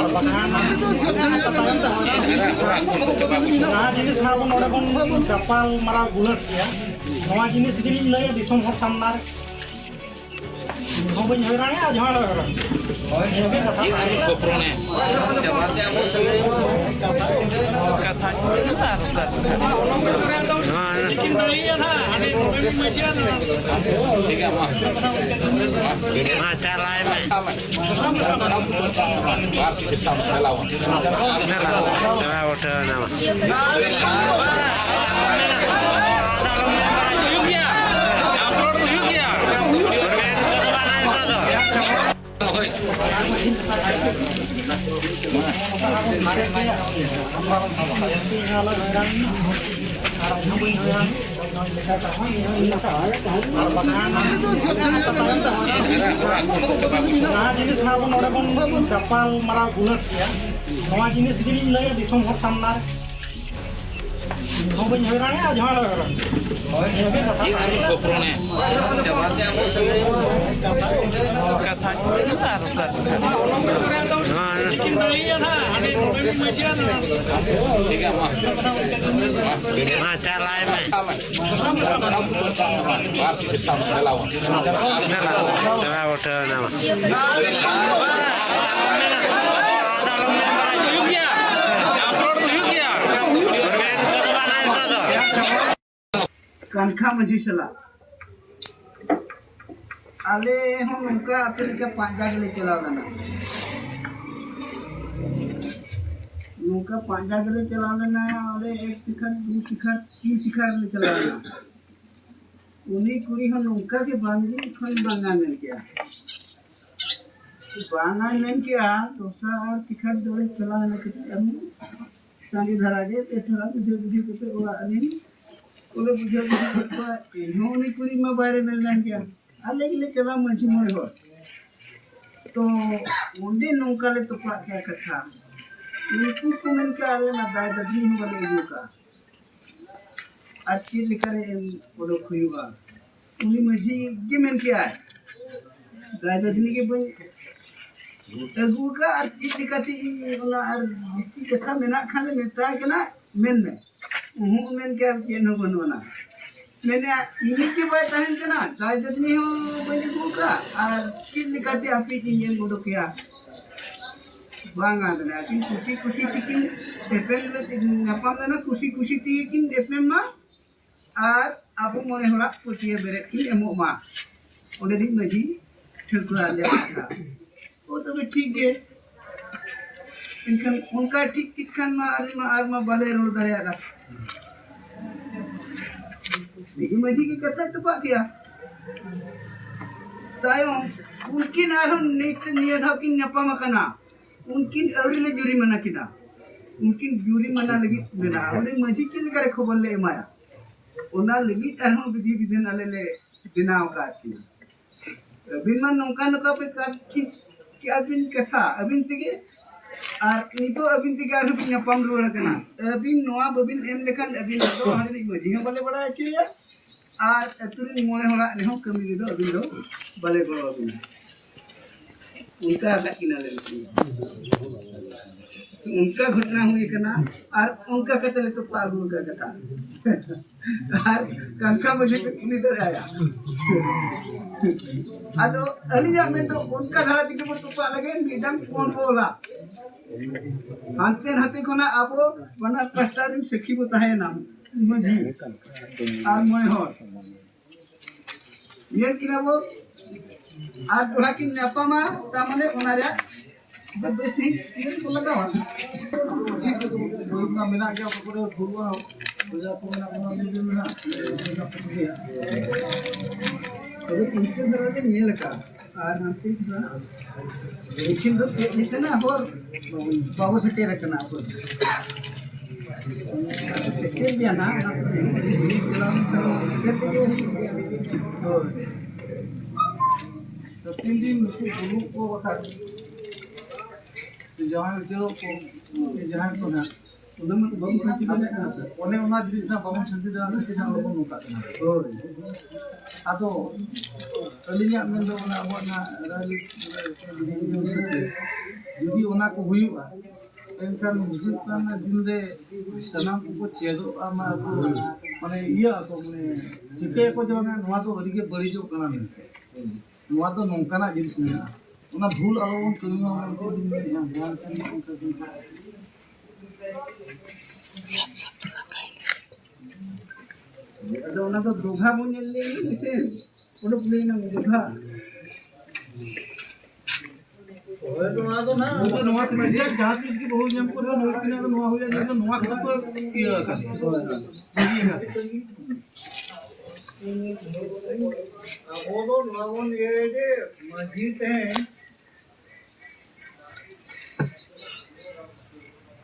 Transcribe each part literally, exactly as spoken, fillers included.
ᱟᱨ ᱵᱟᱠᱷᱟᱱ ᱡᱟᱦᱟᱸ ᱡᱤᱱᱤᱥ ᱱᱟᱦᱟᱜ ᱵᱚᱱ ᱱᱚᱰᱮ ᱵᱚᱱ ᱜᱟᱯᱟᱞ ᱢᱟᱨᱟᱣ ᱜᱩᱱᱟᱹᱱ ᱠᱮᱜᱼᱟ, ᱱᱚᱣᱟ ᱡᱤᱱᱤᱥ ᱜᱮᱞᱤᱧ ᱞᱟᱹᱭᱟ ᱫᱤᱥᱚᱢ ᱦᱚᱲ ᱥᱟᱢᱱᱟ ᱨᱮ᱾ ᱤᱧ ᱦᱚᱸ ᱵᱟᱹᱧ ᱦᱩᱭ ᱫᱟᱲᱮᱭᱟᱜᱼᱟ, ᱡᱟᱦᱟᱸ ᱱᱤᱭᱟᱹ ᱜᱮ ᱠᱟᱛᱷᱟ᱾ ᱠᱟᱛᱷᱟ᱾ ᱴᱷᱤᱠ ᱜᱮᱭᱟ, ᱢᱟ᱾ ᱢᱟ, ᱪᱟᱞᱟᱭ ᱢᱮ᱾ ᱪᱟᱞᱟᱣ ᱩᱴᱷᱟᱹᱣ ᱮᱱᱟ, ᱢᱟ᱾ ᱦᱩᱭᱩᱜ ᱜᱮᱭᱟ, ᱟᱯᱞᱳᱰ ᱦᱩᱭᱩᱜ ᱜᱮᱭᱟ᱾ ᱡᱟᱦᱟᱸ ᱡᱤᱱᱤᱥ ᱱᱟᱦᱟᱜ ᱵᱚᱱ ᱱᱚᱰᱮ ᱵᱚᱱ ᱜᱟᱯᱟᱞ ᱢᱟᱨᱟᱣ ᱜᱩᱱᱟᱹᱱ ᱠᱮᱜᱼᱟ, ᱱᱚᱣᱟ ᱡᱤᱱᱤᱥ ᱜᱮᱞᱤᱧ ᱞᱟᱹᱭᱟ ᱫᱤᱥᱚᱢ ᱦᱚᱲ ᱥᱟᱢᱱᱟ ᱨᱮ᱾ ᱤᱧ ᱦᱚᱸ ᱵᱟᱹᱧ ᱦᱩᱭ ᱫᱟᱲᱮᱭᱟᱜᱼᱟ, ᱡᱟᱦᱟᱸ ᱦᱩᱭ ᱫᱟᱲᱮᱭᱟᱜᱼᱟ᱾ ᱱᱤᱭᱟᱹ ᱜᱮ ᱠᱟᱛᱷᱟ᱾ ᱪᱮᱫ ᱮᱢ ᱠᱚᱯᱨᱚᱢᱮ? ᱪᱟᱵᱟ ᱛᱮ ᱟᱵᱚ ᱥᱟᱹᱜᱟᱹᱭ ᱠᱟᱛᱷᱟ ᱠᱚ ᱢᱮᱱᱟᱜᱼᱟ, ᱟᱨ ᱚᱠᱟ ᱞᱮᱠᱟ? ᱦᱮᱸ᱾ ᱴᱷᱤᱠ ᱜᱮᱭᱟ, ᱢᱟ᱾ ᱢᱟ, ᱪᱟᱞᱟᱭ ᱢᱮ᱾ ᱪᱟᱞᱟᱣ ᱩᱴᱷᱟᱹᱣ ᱮᱱᱟ, ᱢᱟ᱾ ᱦᱩᱭᱩᱜ ᱜᱮᱭᱟ, ᱟᱯᱞᱳᱰ ᱦᱩᱭᱩᱜ ᱜᱮᱭᱟ᱾ ᱠᱟᱱᱠᱷᱟ ᱢᱟᱹᱡᱷᱤ ᱥᱟᱞᱟᱜ ᱟᱞᱮ ᱦᱚᱸ ᱱᱚᱝᱠᱟ ᱟᱯᱮ ᱞᱮᱠᱟ ᱯᱟᱸᱡᱟ ᱜᱮᱞᱮ ᱪᱟᱞᱟᱣ ᱞᱮᱱᱟ᱾ ᱱᱚᱝᱠᱟ ᱯᱟᱸᱡᱟ ᱜᱮᱞᱮ ᱪᱟᱞᱟᱣ ᱞᱮᱱᱟ, ᱚᱸᱰᱮ ᱮᱠ ᱥᱤᱠᱷᱟᱨ, ᱫᱩ ᱥᱤᱠᱷᱟᱨ, ᱛᱤᱱ ᱥᱤᱠᱷᱟᱨ ᱞᱮ ᱪᱟᱞᱟᱣ ᱞᱮᱱᱟ᱾ ᱩᱱᱤ ᱠᱩᱲᱤ ᱦᱚᱸ ᱱᱚᱝᱠᱟ ᱜᱮ ᱵᱟᱝ ᱜᱮ ᱠᱷᱚᱱ ᱵᱟᱝᱟ ᱢᱮᱱ ᱠᱮᱜᱼᱟ᱾ ᱵᱟᱝᱟ ᱢᱮᱱ ᱠᱮᱜᱼᱟ, ᱫᱚᱥᱟᱨ ᱛᱤᱠᱷᱟᱨ ᱫᱚᱞᱮ ᱪᱟᱞᱟᱣ ᱮᱱᱟ ᱠᱟᱹᱴᱤᱡ ᱟᱨᱦᱚᱸ ᱥᱟᱸᱜᱮ ᱫᱷᱟᱨᱟ ᱜᱮ, ᱯᱮ ᱴᱷᱮᱞᱟ ᱵᱩᱡᱷᱟᱹᱣ ᱵᱩᱡᱷᱟᱹᱣ ᱠᱟᱛᱮ ᱚᱲᱟᱜ ᱨᱮᱱ ᱠᱚᱞᱮ ᱵᱩᱡᱷᱟᱹᱣ ᱵᱩᱡᱷᱟᱹᱣ ᱠᱮᱫ ᱠᱚᱣᱟ᱾ ᱮᱱᱦᱚᱸ ᱩᱱᱤ ᱠᱩᱲᱤ ᱢᱟ ᱵᱟᱭ ᱨᱮᱵᱮᱱ ᱞᱮᱱ ᱜᱮᱭᱟ᱾ ᱟᱞᱮ ᱜᱮᱞᱮ ᱪᱟᱞᱟᱣ ᱢᱟᱹᱡᱷᱤ ᱢᱚᱬᱮ ᱦᱚᱲ᱾ ᱛᱚ ᱚᱸᱰᱮ ᱱᱚᱝᱠᱟ ᱞᱮ ᱛᱚᱯᱟᱜ ᱠᱮᱜᱼᱟ ᱠᱟᱛᱷᱟ᱾ ᱩᱱᱠᱩ ᱠᱚ ᱢᱮᱱ ᱠᱮᱜᱼᱟ, "ᱟᱞᱮ ᱢᱟ ᱫᱟᱭ ᱫᱟᱫᱽᱨᱤ ᱦᱚᱸ ᱵᱟᱞᱮ ᱟᱹᱜᱩ ᱠᱟᱜᱼᱟ, ᱟᱨ ᱪᱮᱫ ᱞᱮᱠᱟᱨᱮ ᱮᱢ ᱚᱰᱚᱠ ᱦᱩᱭᱩᱜᱼᱟ? ᱩᱱᱤ ᱢᱟᱹᱡᱷᱤ ᱜᱮ ᱢᱮᱱ ᱠᱮᱜᱼᱟᱭ, ᱫᱟᱭ ᱫᱟᱹᱫᱱᱤ ᱜᱮ ᱵᱟᱹᱧ ᱟᱹᱜᱩ ᱟᱠᱟᱫ, ᱟᱨ ᱪᱮᱫ ᱞᱮᱠᱟᱛᱮ ᱤᱧ ᱚᱱᱟ, ᱟᱨ ᱡᱩᱫᱤ ᱠᱟᱛᱷᱟ ᱢᱮᱱᱟᱜ ᱠᱷᱟᱱ ᱞᱮ ᱢᱮᱛᱟᱭ ᱠᱟᱱᱟ, ᱢᱮᱱ ᱢᱮ᱾ ᱩᱦᱩᱸ ᱢᱮᱱ ᱠᱮᱜᱼᱟ, ᱪᱮᱫ ᱦᱚᱸ ᱵᱟᱹᱱᱩᱜ ᱟᱱᱟ᱾ ᱢᱮᱱᱮᱜᱼᱟ, ᱤᱧᱤᱡ ᱜᱮ ᱵᱟᱭ ᱛᱟᱦᱮᱱ ᱠᱟᱱᱟ, ᱫᱟᱭ ᱫᱟᱹᱫᱱᱤ ᱦᱚᱸ ᱵᱟᱹᱧ ᱟᱹᱜᱩ ᱟᱠᱟᱫ, ᱟᱨ ᱪᱮᱫ ᱞᱮᱠᱟᱛᱮ ᱟᱯᱮ ᱤᱧ ᱮᱢ ᱚᱰᱚᱠᱮᱭᱟ? ᱵᱟᱝᱟ, ᱢᱮᱱᱮᱜᱼᱟ, ᱟᱹᱠᱤᱱ ᱠᱩᱥᱤ ᱠᱩᱥᱤ ᱛᱮᱠᱤᱱ ᱮᱯᱮᱢ ᱞᱮ-, ᱧᱟᱯᱟᱢ ᱞᱮᱱᱟ, ᱠᱩᱥᱤ ᱠᱩᱥᱤ ᱛᱮᱜᱮ ᱠᱤᱱ ᱮᱯᱮᱢ ᱢᱟ᱾ ᱟᱨ ᱟᱵᱚ ᱢᱚᱬᱮ ᱦᱚᱲᱟᱜ ᱯᱟᱹᱛᱭᱟᱹᱣ ᱵᱮᱨᱮᱫ ᱠᱤᱱ ᱮᱢᱚᱜ ᱢᱟ᱾ ᱚᱸᱰᱮᱱᱤᱡ ᱢᱟᱹᱡᱷᱤ ᱴᱷᱟᱹᱣᱠᱟᱹ ᱟᱫ ᱞᱮᱭᱟ ᱠᱟᱛᱷᱟ᱾ ᱚ, ᱛᱚᱵᱮ ᱴᱷᱤᱠ ᱜᱮ᱾ ᱮᱱᱠᱷᱟᱱ ᱚᱱᱠᱟ ᱴᱷᱤᱠ ᱴᱷᱤᱠ ᱠᱷᱟᱱ ᱢᱟ ᱟᱞᱮ ᱢᱟ ᱟᱨ ᱢᱟ ᱵᱟᱞᱮ ᱨᱚᱲ ᱫᱟᱲᱮᱭᱟᱜ ᱠᱟᱱᱟ᱾ ᱢᱟᱹᱡᱷᱤ ᱜᱮ ᱠᱟᱛᱷᱟᱭ ᱛᱚᱯᱟᱜ ᱠᱮᱜᱼᱟ᱾ ᱛᱟᱭᱚᱢ ᱩᱱᱠᱤᱱ ᱟᱨᱦᱚᱸ ᱱᱤᱛ ᱱᱤᱭᱟᱹ ᱫᱷᱟᱣ ᱠᱤᱱ ᱧᱟᱯᱟᱢ ᱟᱠᱟᱱᱟ᱾ ᱩᱱᱠᱤᱱ ᱟᱹᱣᱨᱤ ᱞᱮ ᱡᱩᱨᱤᱢᱟᱱᱟ ᱠᱤᱱᱟ᱾ ᱩᱱᱠᱤᱱ ᱡᱩᱨᱤᱢᱟᱱᱟ ᱞᱟᱹᱜᱤᱫ ᱢᱮᱱᱟᱜᱼᱟ᱾ ᱚᱸᱰᱮ ᱢᱟᱹᱡᱷᱤ ᱪᱮᱫ ᱞᱮᱠᱟᱨᱮ ᱠᱷᱚᱵᱚᱨ ᱞᱮ ᱮᱢᱟᱭᱟ? ᱚᱱᱟ ᱞᱟᱹᱜᱤᱫ ᱟᱨᱦᱚᱸ ᱵᱤᱫᱷᱤ ᱵᱤᱫᱷᱟᱱ ᱟᱞᱮ ᱞᱮ ᱵᱮᱱᱟᱣ ᱟᱠᱟᱫ ᱠᱤᱱᱟ᱾ ᱟᱹᱵᱤᱱ ᱢᱟ ᱱᱚᱝᱠᱟ ᱱᱚᱝᱠᱟ ᱯᱮ ᱠᱟᱴ ᱴᱷᱤᱠ ᱠᱮᱜᱼᱟ ᱵᱤᱱ ᱠᱟᱛᱷᱟ ᱟᱹᱵᱤᱱ ᱛᱮᱜᱮ, ᱟᱨ ᱱᱤᱛᱚᱜ ᱟᱹᱵᱤᱱ ᱛᱮᱜᱮ ᱟᱨᱦᱚᱸ ᱵᱤᱱ ᱧᱟᱯᱟᱢ ᱨᱩᱣᱟᱹᱲ ᱟᱠᱟᱱᱟ᱾ ᱟᱹᱵᱤᱱ ᱱᱚᱣᱟ ᱵᱟᱹᱵᱤᱱ ᱮᱢ ᱞᱮᱠᱷᱟᱱ ᱟᱹᱵᱤᱱ ᱫᱚ ᱦᱟᱸᱰᱮ ᱨᱤᱱᱤᱡ ᱢᱟᱹᱡᱷᱤ ᱦᱚᱸ ᱵᱟᱞᱮ ᱵᱟᱲᱟᱭ ᱦᱚᱪᱚᱭᱟ, ᱟᱨ ᱟᱹᱛᱩ ᱨᱤᱱ ᱢᱚᱬᱮ ᱦᱚᱲᱟᱜ ᱨᱮᱦᱚᱸ ᱠᱟᱹᱢᱤ ᱨᱮᱫᱚ ᱟᱹᱵᱤᱱ ᱫᱚ ᱵᱟᱞᱮ ᱜᱚᱲᱚ ᱟᱹᱵᱤᱱᱟ᱾ ᱚᱱᱠᱟ ᱟᱠᱟᱫ ᱠᱤᱱᱟ ᱞᱮ ᱱᱩᱠᱤᱱ᱾ ᱚᱱᱠᱟ ᱜᱷᱚᱴᱚᱱᱟ ᱦᱩᱭ ᱟᱠᱟᱱᱟ, ᱟᱨ ᱚᱱᱠᱟ ᱠᱟᱛᱮ ᱞᱮ ᱛᱚᱯᱟ ᱟᱹᱜᱩ ᱟᱠᱟᱫ ᱠᱟᱛᱷᱟ᱾ ᱟᱨ ᱠᱟᱝᱠᱷᱟ ᱢᱟᱹᱡᱷᱤ ᱯᱮ ᱠᱩᱞᱤ ᱫᱟᱲᱮᱭᱟᱭᱟ᱾ ᱟᱫᱚ ᱟᱹᱞᱤᱧᱟᱜ ᱢᱮᱱ ᱫᱚ ᱚᱱᱠᱟ ᱫᱷᱟᱨᱟ ᱛᱮᱜᱮ ᱵᱚ ᱛᱚᱯᱟᱜ ᱞᱟᱹᱜᱤᱫ ᱢᱤᱫᱴᱟᱝ ᱯᱷᱳᱱ ᱵᱚ ᱚᱞᱟ᱾ ᱦᱟᱱᱛᱮ ᱱᱟᱛᱮ ᱠᱷᱚᱱᱟᱜ ᱟᱵᱚ ᱵᱟᱱᱟᱨ ᱯᱟᱥᱴᱟ ᱨᱮᱱ ᱥᱟᱹᱠᱷᱤ ᱵᱚ ᱛᱟᱦᱮᱸᱭᱮᱱᱟ, ᱢᱟᱹᱡᱷᱤ ᱟᱨ ᱢᱚᱬᱮ ᱦᱚᱲ᱾ ᱧᱮᱞ ᱠᱤᱱᱟ ᱵᱚ, ᱟᱨ ᱫᱚᱦᱲᱟ ᱠᱤᱱ ᱧᱟᱯᱟᱢᱟ, ᱛᱟᱨ ᱢᱟᱱᱮ ᱚᱱᱟ ᱨᱮᱭᱟᱜ ᱫᱚ ᱵᱮᱥ ᱴᱷᱤᱠ ᱤᱭᱟᱹ ᱠᱚ ᱞᱟᱜᱟᱣᱟ᱾ ᱪᱮᱫ ᱠᱚ ᱢᱮᱱᱟᱜ ᱜᱮᱭᱟ, ᱚᱠᱟ ᱠᱚᱨᱮ ᱵᱷᱩᱞ ᱵᱟᱡᱟᱨ ᱠᱚ ᱢᱮᱱᱟᱜ ᱵᱚᱱᱟ, ᱞᱟᱹᱭ ᱵᱮᱱ ᱱᱟᱦᱟᱜ᱾ ᱛᱚᱵᱮ ᱤᱱᱠᱟᱹ ᱫᱷᱟᱨᱟ ᱞᱮ ᱧᱮᱞ ᱟᱠᱟᱫᱼᱟ᱾ ᱟᱨ ᱦᱟᱱᱛᱮ ᱫᱚ ᱱᱟᱦᱟᱜ ᱫᱚᱠᱷᱤᱱ ᱫᱚ ᱪᱮᱫ ᱞᱮᱠᱟᱱᱟᱜ ᱦᱚᱨ ᱵᱟᱵᱚ ᱥᱮᱴᱮᱨ ᱟᱠᱟᱱᱟ ᱟᱵᱚ ᱫᱚ᱾ ᱥᱮᱴᱮᱨ ᱜᱮᱭᱟ ᱱᱟᱦᱟᱜ, ᱚᱱᱟ ᱠᱚᱫᱚ ᱪᱟᱞᱟᱣ ᱞᱮᱱᱠᱷᱟᱱ ᱥᱮᱴᱮᱨ ᱛᱮᱜᱮ ᱦᱩᱭᱩᱜ ᱜᱮᱭᱟ᱾ ᱦᱳᱭ᱾ ᱛᱚ ᱛᱤᱱ ᱫᱤᱱ ᱱᱩᱠᱩ ᱵᱟᱹᱱᱩᱜ ᱠᱚ ᱵᱟᱠᱷᱟᱱ, ᱥᱮ ᱡᱟᱶᱟᱭ ᱩᱪᱟᱹᱲᱚᱜ ᱠᱚ, ᱥᱮ ᱡᱟᱦᱟᱸᱭ ᱠᱚ ᱱᱟᱦᱟᱜ, ᱚᱱᱟ ᱢᱟᱛᱚ ᱵᱟᱵᱚᱱ ᱥᱟᱱᱛᱤ ᱫᱟᱲᱮᱭᱟᱜ ᱠᱟᱱᱟ ᱛᱚ᱾ ᱚᱱᱮ ᱚᱱᱟ ᱡᱤᱱᱤᱥ ᱨᱮᱱᱟᱜ ᱵᱟᱵᱚᱱ ᱥᱟᱱᱛᱤ ᱫᱟᱲᱮᱭᱟᱜ ᱠᱟᱱᱟ, ᱪᱮᱫᱟᱜ ᱵᱟᱵᱚᱱ ᱱᱚᱝᱠᱟᱜ ᱠᱟᱱᱟ? ᱦᱳᱭ᱾ ᱟᱫᱚ ᱟᱹᱞᱤᱧᱟᱜ ᱢᱮᱱ ᱫᱚ ᱚᱱᱟ ᱟᱵᱚᱣᱟᱜ ᱚᱱᱟ ᱨᱟᱡᱽᱱᱤᱛᱤ ᱦᱤᱥᱟᱹᱵ ᱛᱮ ᱡᱩᱫᱤ ᱚᱱᱟ ᱠᱚ ᱦᱩᱭᱩᱜᱼᱟ, ᱮᱱᱠᱷᱟᱱ ᱦᱤᱡᱩᱜ ᱠᱟᱱ ᱫᱤᱱ ᱨᱮ ᱥᱟᱱᱟᱢ ᱠᱚᱠᱚ ᱪᱮᱫᱚᱜᱼᱟ, ᱢᱟ ᱟᱵᱚ ᱢᱟᱱᱮ ᱤᱭᱟᱹ ᱟᱠᱚ, ᱢᱟᱱᱮ ᱴᱷᱤᱠᱟᱹᱭᱟᱠᱚ ᱡᱮ ᱢᱟᱱᱮ ᱱᱚᱣᱟ ᱫᱚ ᱟᱹᱰᱤ ᱜᱮ ᱵᱟᱹᱲᱤᱡᱚᱜ ᱠᱟᱱᱟ ᱢᱮᱱᱛᱮ᱾ ᱱᱚᱣᱟ ᱫᱚ ᱱᱚᱝᱠᱟᱱᱟᱜ ᱡᱤᱱᱤᱥ ᱢᱮᱱᱟᱜᱼᱟ, ᱚᱱᱟ ᱵᱷᱩᱞ ᱟᱞᱚ ᱵᱚᱱ ᱠᱟᱹᱢᱤ ᱢᱟ ᱢᱮᱱᱛᱮ ᱞᱤᱧ ᱢᱮᱱᱮᱫᱼᱟ᱾ ᱡᱟᱦᱟᱸ ᱞᱮᱠᱟ ᱜᱮ ᱚᱱᱠᱟ ᱜᱮ᱾ ᱟᱫᱚ ᱚᱱᱟ ᱫᱚ ᱫᱚᱜᱷᱟ ᱵᱚᱱ ᱧᱮᱞ ᱞᱮᱭᱟ, ᱵᱤᱥᱮᱥ ᱩᱰᱩᱠ ᱞᱮᱱᱟ ᱫᱚᱜᱷᱟ᱾ ᱦᱳᱭ, ᱱᱚᱣᱟ ᱫᱚ ᱱᱟᱦᱟᱜ ᱱᱚᱣᱟ ᱠᱷᱟᱹᱛᱤᱨ ᱜᱮ ᱡᱟᱦᱟᱸ ᱛᱤᱥ ᱜᱮ ᱵᱟᱹᱦᱩ ᱧᱟᱢ ᱠᱚᱨᱮ ᱱᱚᱣᱟ ᱠᱤᱱ ᱟᱨ ᱱᱚᱣᱟ ᱦᱩᱭᱩᱜᱼᱟ, ᱱᱚᱣᱟ ᱠᱷᱟᱹᱛᱤᱨ ᱠᱚ ᱤᱭᱟᱹ ᱟᱠᱟᱱᱟ, ᱵᱟᱹᱜᱤ ᱟᱠᱟᱱᱟ᱾ ᱟᱵᱚ ᱫᱚ ᱱᱚᱣᱟ ᱵᱚᱱ ᱤᱭᱟᱹᱭᱟ ᱡᱮ ᱢᱟᱹᱡᱷᱤ ᱛᱮᱦᱮᱧ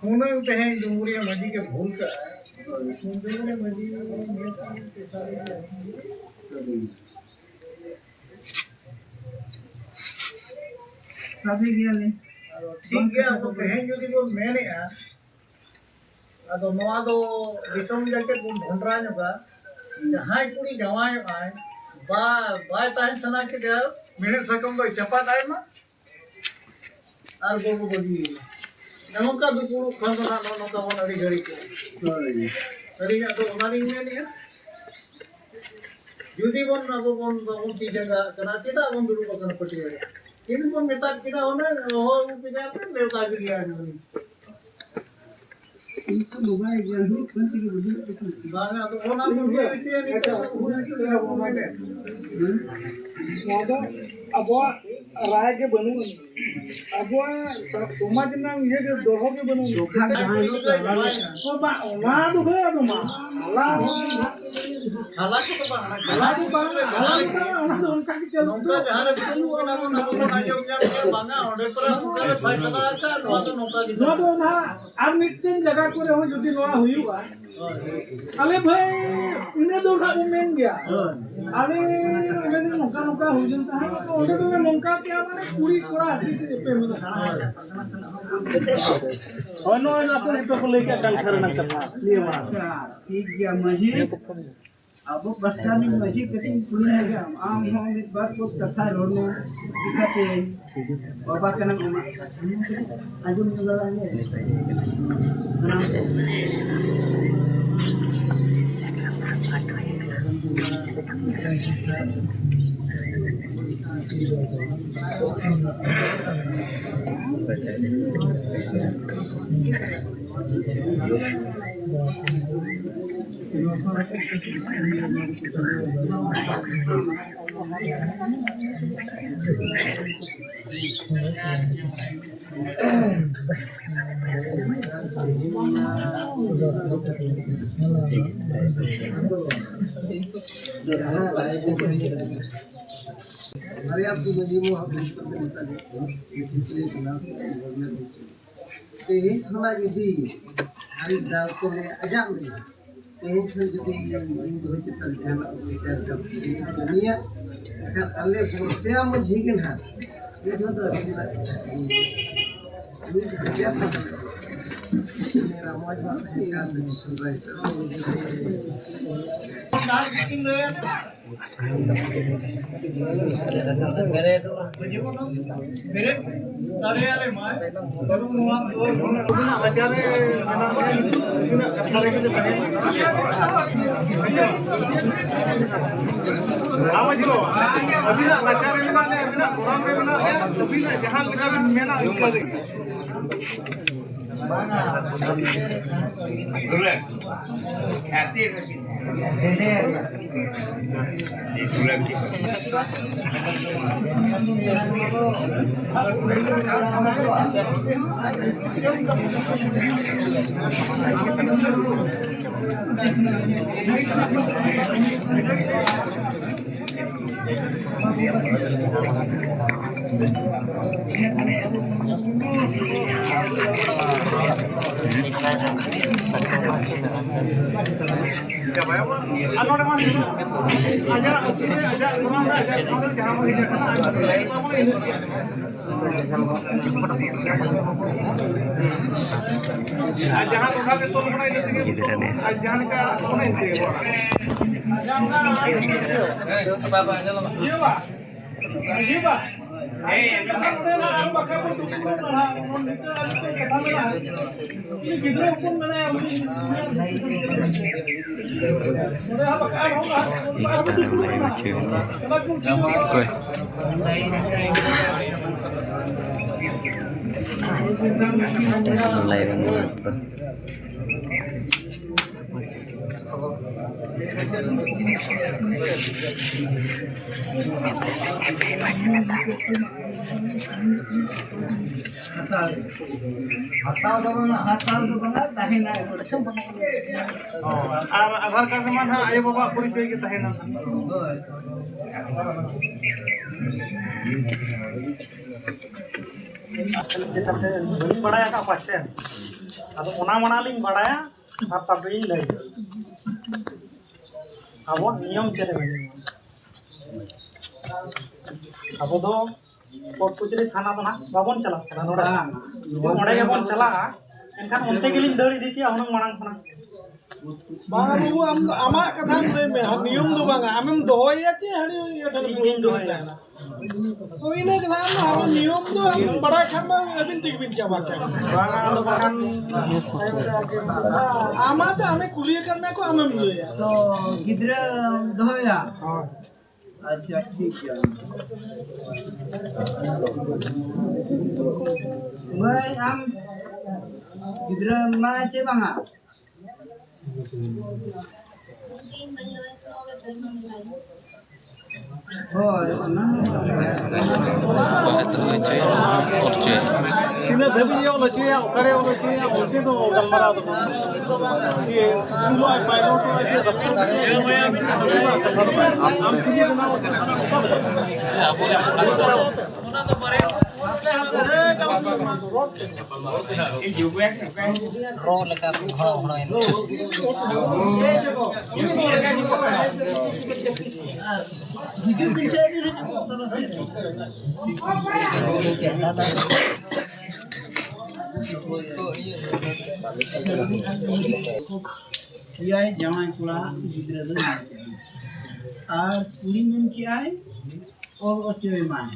ᱦᱩᱱᱟᱹᱝ ᱛᱮᱦᱮᱧ ᱰᱩᱢᱩᱨᱤᱭᱟᱹ ᱢᱟᱹᱡᱷᱤ ᱜᱮ ᱵᱷᱩᱞ ᱠᱟᱜᱼᱟ᱾ ᱰᱩᱢᱩᱨᱤᱭᱟᱹ ᱢᱟᱹᱡᱷᱤ ᱧᱮᱞ ᱠᱟᱛᱮ ᱯᱮᱥᱟ ᱨᱮ ᱥᱟᱹᱨᱤ ᱜᱮᱭᱟᱞᱤᱧ᱾ ᱟᱫᱚ ᱴᱷᱤᱠ ᱜᱮᱭᱟ, ᱟᱵᱚ ᱛᱮᱦᱮᱧ ᱡᱩᱫᱤ ᱵᱚᱱ ᱢᱮᱱᱮᱜᱼᱟ, ᱟᱫᱚ ᱱᱚᱣᱟ ᱫᱚ ᱫᱤᱥᱚᱢ ᱡᱟᱠᱮᱛ ᱵᱚᱱ ᱵᱷᱚᱸᱰᱨᱟ ᱧᱚᱜᱟ᱾ ᱡᱟᱦᱟᱸᱭ ᱠᱩᱲᱤ ᱡᱟᱶᱟᱭᱚᱜᱼᱟᱭ, ᱵᱟ-, ᱵᱟᱭ ᱛᱟᱦᱮᱱ ᱥᱟᱱᱟ ᱠᱮᱫᱮᱭᱟ, ᱢᱮᱲᱦᱮᱫ ᱥᱟᱠᱟᱢ ᱫᱚᱭ ᱪᱟᱯᱟᱫ ᱟᱭ ᱢᱟ ᱟᱨ ᱵᱟᱹᱦᱩ ᱵᱟᱹᱜᱤᱭᱮᱭᱟ᱾ ᱱᱚᱜᱼᱚ ᱱᱚᱝᱠᱟ ᱫᱩᱯᱩᱲᱩᱵ ᱠᱷᱟᱱ ᱫᱚ ᱱᱟᱜ ᱱᱚᱜᱼᱚ ᱱᱚᱝᱠᱟ ᱵᱚᱱ ᱟᱹᱰᱤ ᱜᱷᱟᱹᱲᱤᱡ ᱠᱚᱜᱼᱟ᱾ ᱦᱳᱭ᱾ ᱟᱹᱞᱤᱧᱟᱜ ᱫᱚ ᱚᱱᱟᱞᱤᱧ ᱢᱮᱱᱮᱜᱼᱟ, ᱡᱩᱫᱤ ᱵᱚᱱ ᱟᱵᱚ ᱵᱚᱱ ᱵᱟᱵᱚᱱ ᱛᱤ ᱡᱟᱸᱜᱟ ᱟᱠᱟᱱᱟ, ᱪᱮᱫᱟᱜ ᱵᱚᱱ ᱫᱩᱲᱩᱵ ᱟᱠᱟᱱᱟ ᱯᱟᱹᱴᱭᱟᱹ ᱨᱮ? ᱛᱤᱱ ᱵᱚᱱ ᱢᱮᱛᱟ ᱠᱮᱫᱟ, ᱚᱱᱮ ᱦᱚᱦᱚ ᱟᱹᱜᱩ ᱠᱮᱫᱟ ᱯᱮ, ᱱᱮᱣᱛᱟ ᱜᱤᱰᱤᱭᱟ ᱠᱟᱱᱟ᱾ ᱤᱧ ᱛᱚ ᱢᱳᱵᱟᱭᱤᱞ ᱧᱮᱞ ᱦᱩᱭᱩᱜ ᱠᱟᱱ ᱛᱮᱜᱮ ᱵᱩᱡᱷᱟᱹᱣ ᱠᱟᱱᱟ᱾ ᱵᱟᱝᱟ, ᱟᱫᱚ ᱚᱱᱟ ᱠᱚ ᱦᱩᱭ ᱦᱚᱪᱚᱭᱟ, ᱱᱤᱛᱚᱜ ᱫᱚ ᱦᱩᱭ ᱦᱚᱪᱚᱭᱟ ᱵᱚᱱ ᱢᱮᱱᱮᱫ᱾ ᱱᱚᱣᱟ ᱫᱚ ᱟᱵᱚᱣᱟᱜ ᱨᱟᱭ ᱜᱮ ᱵᱟᱹᱱᱩᱜ ᱟᱹᱱᱤᱡ᱾ ᱟᱵᱚᱣᱟᱜ ᱥᱚᱢᱟᱡᱽ ᱨᱮᱱᱟᱜ ᱤᱭᱟᱹ ᱜᱮ ᱫᱚᱦᱚ ᱜᱮ ᱵᱟᱹᱱᱩᱜ ᱟᱹᱱᱤᱡ᱾ ᱫᱚᱠᱷᱟ ᱡᱟᱦᱟᱸ ᱦᱤᱞᱳᱜ ᱪᱟᱞᱟᱣ ᱞᱮᱱᱟ᱾ ᱚ, ᱵᱟ, ᱚᱱᱟ ᱫᱚ ᱦᱳᱭ, ᱟᱫᱚ ᱢᱟ, ᱦᱟᱞᱟ ᱦᱚᱸ ᱦᱟᱞᱟ ᱠᱚᱫᱚ ᱵᱟᱝ, ᱦᱟᱞᱟ ᱫᱚ ᱵᱟᱝ, ᱦᱟᱞᱟ ᱫᱚ ᱵᱟᱝ, ᱚᱱᱟ ᱫᱚ ᱚᱱᱠᱟ ᱜᱮ ᱪᱟᱹᱞᱩ ᱱᱚᱝᱠᱟ ᱠᱚᱜᱼᱟ᱾ ᱡᱟᱦᱟᱸ ᱨᱮ ᱫᱩᱲᱩᱵ ᱠᱟᱱᱟ ᱵᱚᱱ, ᱟᱵᱚ ᱵᱚᱱ ᱟᱸᱡᱚᱢ ᱧᱟᱢ ᱠᱮᱫᱟ, ᱵᱟᱝᱟ, ᱚᱸᱰᱮ ᱠᱚᱨᱮ ᱱᱚᱝᱠᱟ ᱞᱮ ᱯᱷᱟᱭᱥᱟᱞᱟ ᱟᱠᱟᱫ, ᱱᱚᱣᱟ ᱫᱚ ᱱᱚᱝᱠᱟ ᱜᱮ ᱱᱚᱣᱟ ᱫᱚ ᱱᱟᱦᱟᱜ ᱟᱨ ᱢᱤᱫᱴᱮᱱ ᱡᱟᱭᱜᱟ ᱠᱚᱨᱮ ᱦᱚᱸ ᱡᱩᱫᱤ ᱱᱚᱣᱟ ᱦᱩᱭᱩᱜᱼᱟ, ᱟᱞᱮ ᱵᱷᱟᱹᱭ ᱤᱱᱟᱹ ᱫᱚ ᱱᱟᱦᱟᱜ ᱵᱚᱱ ᱢᱮᱱ ᱜᱮᱭᱟ᱾ ᱟᱞᱮ ᱚᱸᱰᱮ ᱫᱚ ᱱᱚᱝᱠᱟ ᱱᱚᱝᱠᱟ ᱦᱩᱭ ᱞᱮᱱ ᱛᱟᱦᱮᱸᱫ, ᱟᱫᱚ ᱚᱸᱰᱮ ᱫᱚᱞᱮ ᱱᱚᱝᱠᱟ ᱠᱮᱜᱼᱟ, ᱢᱟᱱᱮ ᱠᱩᱲᱤ ᱠᱚᱲᱟ ᱟᱹᱰᱤ ᱛᱮᱫ ᱮᱯᱮᱢ ᱮᱱᱟ᱾ ᱦᱳᱭ, ᱱᱚᱜᱼᱚᱭ ᱟᱯᱮ ᱱᱤᱛᱚᱜ ᱠᱚ ᱞᱟᱹᱭ ᱠᱮᱫ ᱠᱟᱱᱛᱷᱟ ᱨᱮᱱᱟᱜ ᱠᱟᱛᱷᱟ, ᱱᱤᱭᱟᱹ ᱢᱟᱲᱟᱝ᱾ ᱟᱪᱪᱷᱟ, ᱴᱷᱤᱠ ᱜᱮᱭᱟ ᱢᱟᱹᱡᱷᱤ᱾ ᱟᱵᱚ ᱯᱟᱥᱴᱟ ᱨᱤᱱ ᱢᱟᱹᱡᱷᱤ ᱠᱟᱹᱴᱤᱡ ᱤᱧ ᱠᱩᱞᱤ ᱧᱚᱜᱟ, ᱟᱢ ᱦᱚᱸ ᱢᱤᱫ ᱵᱟᱨ ᱯᱚᱫ ᱠᱟᱛᱷᱟ ᱨᱚᱲ ᱢᱮ, ᱪᱤᱠᱟᱹᱛᱮ ᱵᱟᱵᱟ ᱠᱟᱱᱟᱢ ᱟᱢᱟᱜ ᱠᱟᱛᱷᱟ ᱟᱸᱡᱚᱢ ᱧᱚᱜᱟ ᱞᱟᱝ ᱜᱮ᱾ ᱦᱟᱲᱟᱢ ᱠᱚ᱾ ᱛᱮᱦᱮᱧ ᱠᱷᱚᱱᱟᱜ ᱡᱩᱫᱤ ᱟᱹᱭᱩᱵ ᱫᱟᱞ ᱠᱚ ᱞᱟᱹᱭᱟ ᱟᱡᱟᱜ ᱞᱟᱹᱭᱟ, ᱛᱮᱦᱮᱧ ᱠᱷᱚᱱ ᱡᱩᱫᱤ ᱤᱧ ᱫᱚᱦᱚ ᱪᱮᱛᱟᱱ ᱡᱟᱦᱟᱱᱟᱜ ᱚᱥᱩᱵᱤᱫᱷᱟ ᱠᱟᱹᱢᱤᱭᱟ, ᱮᱱᱠᱷᱟᱱ ᱟᱞᱮ ᱵᱚᱨᱥᱮᱭᱟ ᱢᱟᱹᱡᱷᱤ ᱜᱮ ᱱᱟᱦᱟᱜ ᱢᱤᱫ ᱦᱚᱲ ᱫᱚ ᱟᱹᱰᱤ ᱪᱮᱫᱟᱜ ᱢᱤᱫ ᱦᱟᱡᱟᱨ ᱴᱟᱠᱟ ᱞᱮ ᱮᱢᱟ᱾ ᱢᱚᱡᱽ ᱵᱟᱝ ᱛᱟᱦᱮᱸ ᱠᱟᱱ ᱥᱚᱦᱨᱟᱭ ᱥᱮᱨᱮᱧ᱾ ᱵᱮᱨᱮᱫ ᱫᱟᱲᱮᱭᱟᱞᱮ ᱢᱟᱭ᱾ ᱟᱹᱵᱤᱱᱟᱜ ᱨᱟᱪᱟᱨᱮ ᱢᱮᱱᱟᱜ ᱞᱮᱭᱟ, ᱟᱹᱵᱤᱱᱟᱜ ᱠᱟᱛᱷᱟ ᱨᱮᱜᱮ ᱞᱮ ᱛᱟᱦᱮᱸ ᱠᱟᱱᱟ᱾ ᱟᱹᱵᱤᱱᱟᱜ ᱨᱟᱪᱟᱨᱮ ᱢᱮᱱᱟᱜ ᱞᱮᱭᱟ, ᱟᱹᱵᱤᱱᱟᱜ ᱜᱚᱨᱟᱢ ᱨᱮ ᱢᱮᱱᱟᱜ ᱞᱮᱭᱟ, ᱟᱹᱵᱤᱱᱟᱜ ᱡᱟᱦᱟᱸ ᱞᱮᱠᱟ ᱵᱤᱱ ᱢᱮᱱᱟ ᱚᱱᱠᱟ ᱜᱮ᱾ ᱟᱨ ᱱᱚᱰᱮ ᱢᱟ ᱟᱡᱟᱜ ᱟᱹᱛᱩ ᱨᱮ, ᱟᱡᱟᱜ ᱜᱚᱱᱚᱝ ᱨᱮ, ᱟᱡᱟᱜ ᱜᱚᱱᱚᱝ ᱨᱮ ᱡᱟᱦᱟᱸ ᱵᱚᱱ ᱤᱫᱤᱭᱟ ᱠᱟᱱᱟ, ᱟᱡ ᱢᱟ ᱵᱚᱱ ᱤᱫᱤᱭᱟ᱾ ᱟᱨ ᱡᱟᱦᱟᱸ ᱴᱚᱴᱷᱟ ᱜᱮ ᱛᱚᱞ ᱠᱟᱱᱟ, ᱤᱱᱟᱹ ᱛᱮᱜᱮ ᱜᱤᱫᱽᱨᱟᱹ ᱨᱮ ᱟᱡ ᱡᱟᱦᱟᱸ ᱞᱮᱠᱟ ᱟᱲᱟᱜ ᱛᱟᱵᱚᱱᱟ, ᱤᱱᱠᱟᱹ ᱜᱮ ᱵᱚᱱ ᱟᱲᱟᱜᱟ᱾ ᱤᱭᱟᱹ ᱵᱟ᱾ ᱢᱟᱹᱡᱷᱤ ᱵᱟ᱾ ᱦᱮᱸ, ᱟᱸᱡᱚᱢ ᱢᱮ᱾ ᱟᱨ ᱵᱟᱠᱷᱟᱱ ᱵᱚᱱ ᱫᱩᱯᱲᱩᱵ ᱠᱟᱱᱟ᱾ ᱱᱚᱰᱮ ᱢᱤᱫᱴᱟᱝ ᱟᱹᱰᱤ ᱩᱛᱟᱹᱨ ᱠᱟᱛᱷᱟ ᱢᱮᱱᱟᱜᱼᱟ᱾ ᱩᱱᱤ ᱜᱤᱫᱽᱨᱟᱹ ᱦᱚᱯᱚᱱ ᱢᱮᱱᱟᱭᱟ, ᱩᱱᱤ ᱱᱚᱰᱮ ᱦᱟᱸᱜ ᱵᱟᱠᱷᱟᱱ ᱟᱨᱦᱚᱸ ᱟᱨ ᱵᱚᱱ ᱫᱩᱯᱲᱩᱵ ᱠᱟᱱᱟ᱾ ᱚᱱᱟ ᱠᱚ ᱚᱠᱚᱭ? ᱞᱟᱭᱤᱵᱷ ᱨᱮ ᱢᱮᱱᱟᱜ ᱠᱚᱣᱟ᱾ ᱦᱟᱛᱟᱣ ᱫᱚ ᱵᱟᱝᱟ, ᱦᱟᱛᱟᱣ ᱫᱚ ᱵᱟᱝᱟ, ᱛᱟᱦᱮᱱᱟ᱾ ᱟᱨ ᱟᱫᱷᱟᱨ ᱠᱟᱨᱰ ᱨᱮᱢᱟ ᱱᱟᱦᱟᱜ ᱟᱭᱳ ᱵᱟᱵᱟᱣᱟᱜ ᱯᱚᱨᱤᱪᱚᱭ ᱜᱮ ᱛᱟᱦᱮᱱᱟ᱾ ᱦᱳᱭ᱾ ᱵᱟᱹᱧ ᱵᱟᱲᱟᱭ ᱟᱠᱟᱫ ᱯᱟᱪᱮ᱾ ᱟᱫᱚ ᱚᱱᱟ ᱢᱟᱲᱟᱝ ᱞᱤᱧ ᱵᱟᱲᱟᱭᱟ, ᱟᱨ ᱛᱟᱨᱯᱚᱨᱮ ᱞᱤᱧ ᱞᱟᱹᱭᱟ᱾ ᱟᱵᱚᱣᱟᱜ ᱱᱤᱭᱚᱢ ᱪᱮᱫ ᱞᱮᱠᱟ? ᱟᱵᱚ ᱫᱚ ᱠᱳᱴ ᱠᱚᱪᱟᱹᱨᱤ ᱛᱷᱟᱱᱟ ᱫᱚ ᱱᱟᱦᱟᱜ ᱵᱟᱵᱚᱱ ᱪᱟᱞᱟᱜ ᱠᱟᱱᱟ᱾ ᱱᱚᱰᱮ ᱵᱟᱝ᱾ ᱡᱩᱫᱤ ᱚᱸᱰᱮ ᱜᱮᱵᱚᱱ ᱪᱟᱞᱟᱜᱼᱟ, ᱮᱱᱠᱷᱟᱱ ᱚᱱᱛᱮ ᱜᱮᱞᱤᱧ ᱫᱟᱹᱲ ᱤᱫᱤ ᱠᱮᱭᱟ ᱦᱩᱱᱟᱹᱝ ᱢᱟᱲᱟᱝ ᱠᱷᱚᱱᱟᱜ᱾ ᱵᱟᱝ ᱵᱟᱹᱵᱩ, ᱟᱢ ᱫᱚ ᱟᱢᱟᱜ ᱠᱟᱛᱷᱟᱢ ᱞᱟᱹᱭ ᱢᱮ, ᱱᱤᱭᱚᱢ ᱫᱚ ᱵᱟᱝᱟ᱾ ᱟᱢᱮᱢ ᱫᱚᱦᱚᱭᱟ ᱪᱮ ᱦᱟᱹᱱᱤ ᱤᱭᱟᱹ ᱴᱷᱮᱱ ᱤᱧ ᱫᱚᱦᱚᱭᱟ᱾ ᱦᱳᱭ, ᱤᱱᱟᱹ ᱜᱮ ᱱᱟᱦᱟᱜ, ᱟᱢ ᱫᱚ ᱱᱤᱭᱚᱢ ᱫᱚ ᱟᱢ ᱵᱟᱲᱟᱭ ᱠᱷᱟᱱ ᱢᱟ ᱟᱹᱵᱤᱱ ᱛᱮᱜᱮ ᱵᱤᱱ ᱪᱟᱵᱟ ᱠᱮᱭᱟ᱾ ᱵᱟᱝᱟ, ᱟᱫᱚ ᱵᱟᱠᱷᱟᱱ ᱟᱢᱟᱜ ᱫᱚ ᱟᱢᱮ ᱠᱩᱞᱤ ᱟᱠᱟᱫ ᱢᱮᱭᱟ ᱠᱚ, ᱟᱢᱮᱢ ᱞᱟᱹᱭᱟ᱾ ᱛᱚ, ᱜᱤᱫᱽᱨᱟᱹ ᱫᱚᱦᱚᱭᱟ᱾ ᱦᱳᱭ᱾ ᱟᱪᱪᱷᱟ, ᱴᱷᱤᱠ ᱜᱮᱭᱟ᱾ ᱢᱟᱹᱭ, ᱟᱢ ᱜᱤᱫᱽᱨᱟᱹ ᱢᱮᱱᱟᱭ ᱪᱮ ᱵᱟᱝᱟ? ᱦᱳᱭ, ᱚᱱᱟ ᱦᱚᱸ᱾ ᱵᱟᱭ ᱛᱟᱦᱮᱸ ᱦᱚᱪᱚᱭᱟ, ᱚᱞ ᱦᱚᱪᱚᱭᱟ᱾ ᱛᱤᱱᱟᱹᱜ ᱫᱷᱟᱹᱵᱤᱡ ᱮ ᱚᱞ ᱦᱚᱪᱚᱭᱟ, ᱚᱠᱟᱨᱮ ᱚᱞ ᱦᱚᱪᱚᱭᱟ, ᱚᱱᱛᱮ ᱫᱚ ᱜᱟᱞᱢᱟᱨᱟᱣ ᱫᱚ ᱵᱟᱝ᱾ ᱡᱮ ᱩᱱᱤ ᱫᱚ ᱟᱡ ᱯᱟᱭᱞᱚᱴᱚᱜ ᱟᱭ, ᱡᱮ ᱨᱟᱥᱴᱨᱚᱯᱚᱛᱤ ᱟᱢ ᱪᱮᱫ ᱵᱮᱱᱟᱣ ᱟᱠᱟᱱᱟ, ᱚᱱᱠᱟ ᱫᱚ ᱵᱟᱝ᱾ ᱨᱚ ᱞᱮᱠᱟ ᱠᱚ ᱦᱚᱲ ᱦᱚᱲ ᱮᱱ᱾ ᱮᱭᱟᱭ ᱡᱟᱶᱟᱭ ᱠᱚᱲᱟ ᱜᱤᱫᱽᱨᱟᱹ ᱫᱚ ᱧᱮᱞ ᱠᱮᱫᱮᱭᱟ᱾ ᱟᱨ ᱠᱩᱲᱤ ᱢᱮᱱ ᱠᱮᱜᱼᱟᱭ, ᱚᱞ ᱦᱚᱪᱚᱭ ᱢᱟᱭ᱾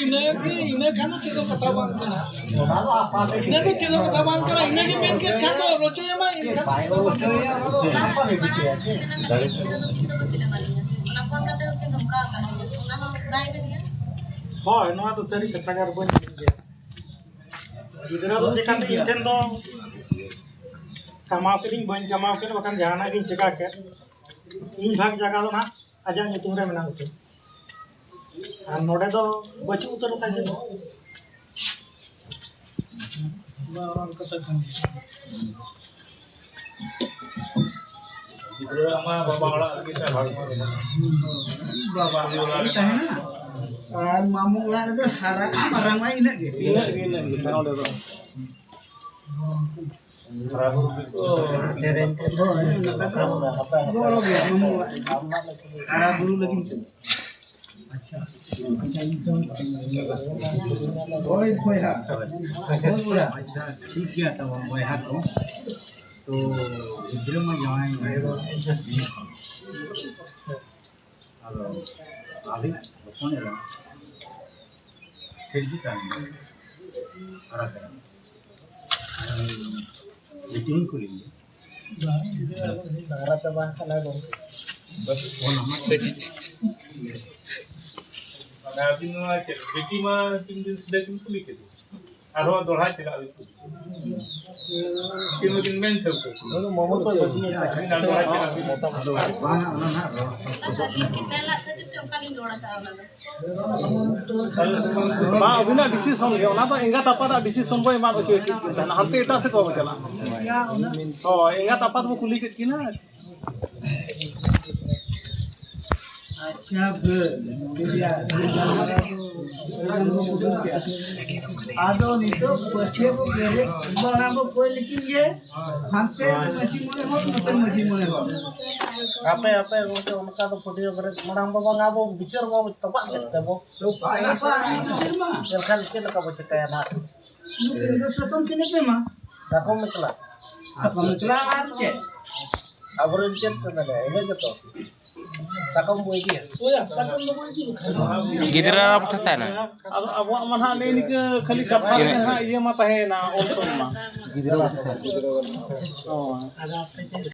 ᱤᱱᱟᱹ ᱜᱮ, ᱤᱱᱟᱹ ᱠᱷᱟᱱ ᱫᱚ ᱪᱮᱫ ᱦᱚᱸ ᱠᱟᱛᱷᱟ ᱵᱟᱝ ᱠᱟᱱᱟ᱾ ᱤᱱᱟᱹ ᱫᱚ ᱪᱮᱫ ᱦᱚᱸ ᱠᱟᱛᱷᱟ ᱵᱟᱝ ᱠᱟᱱᱟ᱾ ᱤᱱᱟᱹ ᱜᱮ ᱢᱮᱱ ᱠᱮᱫ ᱠᱷᱟᱱ ᱫᱚ ᱚᱞ ᱦᱚᱪᱚᱭ ᱢᱟᱭ, ᱮᱱᱠᱷᱟᱱ ᱫᱚ ᱪᱮᱫ ᱦᱚᱸ ᱠᱟᱛᱷᱟ ᱵᱟᱝ ᱠᱟᱱᱟ᱾ ᱚᱱᱟ ᱯᱷᱳᱱ ᱠᱟᱛᱮ ᱦᱚᱸ ᱠᱤᱱ ᱫᱷᱚᱢᱠᱟᱣ ᱟᱠᱟᱫ ᱞᱤᱧᱟ᱾ ᱚᱱᱟ ᱦᱚᱸ ᱵᱟᱭ ᱢᱮᱱᱮᱜᱼᱟ᱾ ᱦᱳᱭ, ᱱᱚᱣᱟ ᱫᱚ ᱥᱟᱹᱨᱤ ᱠᱟᱛᱷᱟ ᱜᱮ, ᱟᱨ ᱵᱟᱹᱧ ᱢᱮᱱ ᱜᱮᱭᱟ᱾ ᱜᱤᱫᱽᱨᱟᱹ ᱫᱚ ᱪᱮᱠᱟᱛᱮ ᱤᱧ ᱴᱷᱮᱱ ᱫᱚ ᱠᱟᱢᱟᱣ ᱠᱮᱫᱤᱧ, ᱵᱟᱹᱧ ᱠᱟᱢᱟᱣ ᱠᱮᱫ, ᱵᱟᱠᱷᱟᱱ ᱡᱟᱦᱟᱱᱟᱜ ᱜᱤᱧ ᱪᱮᱠᱟ ᱠᱮᱫ, ᱤᱧ ᱵᱷᱟᱜᱽ ᱡᱟᱭᱜᱟ ᱫᱚ ᱱᱟᱦᱟᱜ ᱟᱡᱟᱜ ᱧᱩᱛᱩᱢ ᱨᱮ ᱢᱮᱱᱟᱜ ᱩᱛᱟᱹᱨ᱾ ᱟᱨ ᱱᱚᱰᱮ ᱫᱚ ᱵᱟᱹᱪᱩᱜ ᱩᱛᱟᱹᱨ ᱟᱠᱟᱫ ᱡᱮ᱾ ᱜᱤᱫᱽᱨᱟᱹ ᱢᱟ ᱵᱟᱵᱟ ᱚᱲᱟᱜ ᱨᱮᱜᱮ ᱛᱟᱦᱮᱱᱟ᱾ ᱵᱟᱵᱟ ᱚᱲᱟᱜ ᱨᱮ ᱛᱟᱦᱮᱱᱟ᱾ ᱟᱨ ᱢᱟᱢᱩ ᱚᱲᱟᱜ ᱨᱮᱫᱚ ᱦᱟᱨᱟ ᱢᱟᱨᱟᱝ ᱢᱟ ᱤᱱᱟᱹᱜ ᱜᱮ᱾ ᱤᱱᱟᱹᱜ ᱜᱮ, ᱤᱱᱟᱹᱜ ᱜᱮ ᱱᱚᱰᱮ ᱫᱚ᱾ ᱥᱮᱨᱮᱧ ᱛᱮ ᱫᱚ ᱜᱚᱲᱚ ᱜᱮᱭᱟ, ᱢᱟᱢᱩ ᱚᱲᱟᱜ ᱨᱮ᱾ ᱦᱟᱨᱟ ᱵᱩᱨᱩ ᱞᱟᱹᱜᱤᱫ ᱛᱮ᱾ ᱟᱪᱪᱷᱟ, ᱟᱪᱪᱷᱟ, ᱤᱧ ᱫᱚ ᱦᱳᱭ, ᱵᱚᱭᱦᱟ᱾ ᱦᱳᱭ, ᱵᱚᱭᱦᱟ᱾ ᱟᱪᱪᱷᱟ, ᱴᱷᱤᱠ ᱜᱮᱭᱟ, ᱛᱟᱵᱚᱱ ᱵᱚᱭᱦᱟ ᱠᱚ᱾ ᱛᱚ, ᱜᱤᱫᱽᱨᱟᱹ ᱢᱟ ᱡᱟᱶᱟᱭ ᱮᱱᱟ᱾ ᱟᱫᱚ ᱟᱹᱵᱤᱱ ᱦᱚᱯᱚᱱ ᱮᱨᱟ ᱴᱷᱤᱠ ᱜᱮ ᱛᱟᱦᱮᱱᱟ, ᱦᱟᱨᱟ ᱠᱟᱱᱟ᱾ ᱢᱤᱴᱤᱝ ᱠᱚ ᱞᱟᱹᱜᱤᱫ᱾ ᱦᱟᱨᱟ ᱪᱟᱵᱟ ᱟᱠᱟᱱᱟ ᱜᱚᱢᱠᱮ᱾ ᱚᱱᱟ ᱢᱟ ᱴᱷᱤᱠ᱾ ᱢᱟᱱᱮ ᱟᱹᱵᱤᱱ ᱱᱚᱣᱟ ᱪᱮᱫ, ᱵᱤᱴᱤ ᱢᱟ ᱠᱤᱱ ᱥᱤᱫᱷᱟᱹ ᱠᱤᱱ ᱠᱩᱞᱤ ᱠᱮᱫᱮ, ᱟᱨᱦᱚᱸ ᱫᱚᱦᱲᱟ ᱪᱮᱫᱟᱜ ᱵᱤᱱ ᱠᱩᱞᱤ ᱠᱮᱫᱮ? ᱛᱤᱱ ᱵᱤᱱ ᱢᱮᱱ ᱴᱷᱟᱹᱣᱠᱟᱹ? ᱢᱚᱦᱚᱢᱚᱫᱽ ᱠᱚ ᱵᱟᱹᱜᱤ ᱟᱠᱟᱫ ᱛᱟᱦᱮᱸ᱾ ᱵᱟᱝ, ᱚᱱᱟ ᱱᱟᱦᱟᱜ ᱨᱚᱲ᱾ ᱚᱱᱟ ᱛᱮᱜᱮ ᱢᱮᱱ ᱞᱟᱜ ᱠᱷᱟᱹᱛᱤᱨ ᱛᱮ ᱚᱱᱠᱟ ᱞᱤᱧ ᱨᱚᱲ ᱟᱠᱟᱫᱼᱟ ᱚᱱᱟ ᱫᱚ᱾ ᱵᱟᱝ, ᱟᱹᱵᱤᱱᱟᱜ decision ᱜᱮ, ᱚᱱᱟ ᱫᱚ ᱮᱸᱜᱟᱛ ᱟᱯᱟᱛᱟᱜ decision ᱵᱚ ᱮᱢᱟᱱ ᱦᱚᱪᱚᱭ ᱠᱮᱫ ᱠᱤᱱ ᱛᱟᱦᱮᱱᱟ, ᱦᱟᱱᱛᱮ ᱮᱴᱟᱜ ᱥᱮᱫ ᱵᱟᱵᱚ ᱪᱟᱞᱟᱜᱼᱟ᱾ ᱦᱳᱭ, ᱮᱸᱜᱟᱛ ᱟᱯᱟᱛ ᱵᱚ ᱠᱩᱞᱤ ᱠᱮᱫ ᱠᱤᱱᱟ᱾ ᱟᱪᱪᱷᱟ, ᱵᱮᱥ᱾ ᱟᱫᱚ ᱱᱤᱛᱚᱜ ᱯᱟᱹᱪᱷᱭᱟᱹ ᱵᱚ ᱵᱮᱨᱮᱫ ᱵᱟᱲᱟ ᱵᱚ ᱠᱚᱭ ᱞᱮᱠᱤᱱ ᱜᱮ, ᱦᱟᱱᱛᱮ ᱢᱟᱹᱡᱷᱤ ᱢᱚᱬᱮ ᱦᱚᱲ, ᱱᱚᱛᱮ ᱢᱟᱹᱡᱷᱤ ᱢᱚᱬᱮ ᱦᱚᱲ᱾ ᱟᱯᱮ, ᱟᱯᱮ ᱜᱚᱢᱠᱮ, ᱚᱱᱠᱟ ᱫᱚ ᱯᱟᱹᱴᱭᱟᱹ ᱵᱮᱨᱮᱫ ᱢᱟᱲᱟᱝ ᱫᱚ ᱵᱟᱝ, ᱟᱵᱚ ᱵᱤᱪᱟᱹᱨ ᱵᱟᱵᱚ ᱛᱚᱯᱟᱜ ᱞᱮᱫ ᱛᱮᱵᱚ᱾ ᱮᱱᱠᱷᱟᱱ ᱪᱮᱫ ᱞᱮᱠᱟ ᱵᱚ ᱪᱤᱠᱟᱹᱭᱟ ᱱᱟᱦᱟᱜ? ᱱᱩᱠᱤᱱ ᱫᱚ ᱥᱟᱠᱟᱢ ᱛᱤᱱᱟᱹᱜ ᱯᱮ ᱮᱢᱟ? ᱥᱟᱠᱟᱢ ᱢᱮᱪᱞᱟ᱾ ᱥᱟᱠᱟᱢ ᱢᱮᱪᱞᱟ ᱟᱨ ᱪᱮᱫ? ᱟᱵᱚᱨᱮᱱ ᱪᱮᱫ ᱠᱚ ᱢᱮᱱᱟ, ᱤᱱᱟᱹ ᱜᱮᱛᱚ᱾ ᱥᱟᱠᱟᱢ ᱵᱚ ᱤᱫᱤᱭᱟ᱾ ᱦᱳᱭ, ᱥᱟᱠᱟᱢ ᱫᱚ ᱵᱚ ᱤᱫᱤ ᱵᱟᱠᱷᱟᱱ᱾ ᱜᱤᱫᱽᱨᱟᱹ ᱟᱨ ᱯᱟᱴᱷᱟ ᱛᱟᱦᱮᱱᱟ᱾ ᱟᱫᱚ ᱟᱵᱚᱣᱟᱜ ᱢᱟ ᱱᱟᱦᱟᱜ ᱱᱮᱜᱼᱮ ᱱᱤᱠᱟᱹ ᱠᱷᱟᱹᱞᱤ ᱠᱟᱛᱷᱟ ᱨᱮᱜᱮ ᱱᱟᱦᱟᱜ ᱤᱭᱟᱹ ᱢᱟ ᱛᱟᱦᱮᱸᱭᱮᱱᱟ, ᱚᱞ ᱛᱚᱞ ᱢᱟ᱾ ᱜᱤᱫᱽᱨᱟᱹ ᱯᱟᱴᱷᱟ ᱛᱟᱦᱮᱱᱟ᱾ ᱦᱳᱭ᱾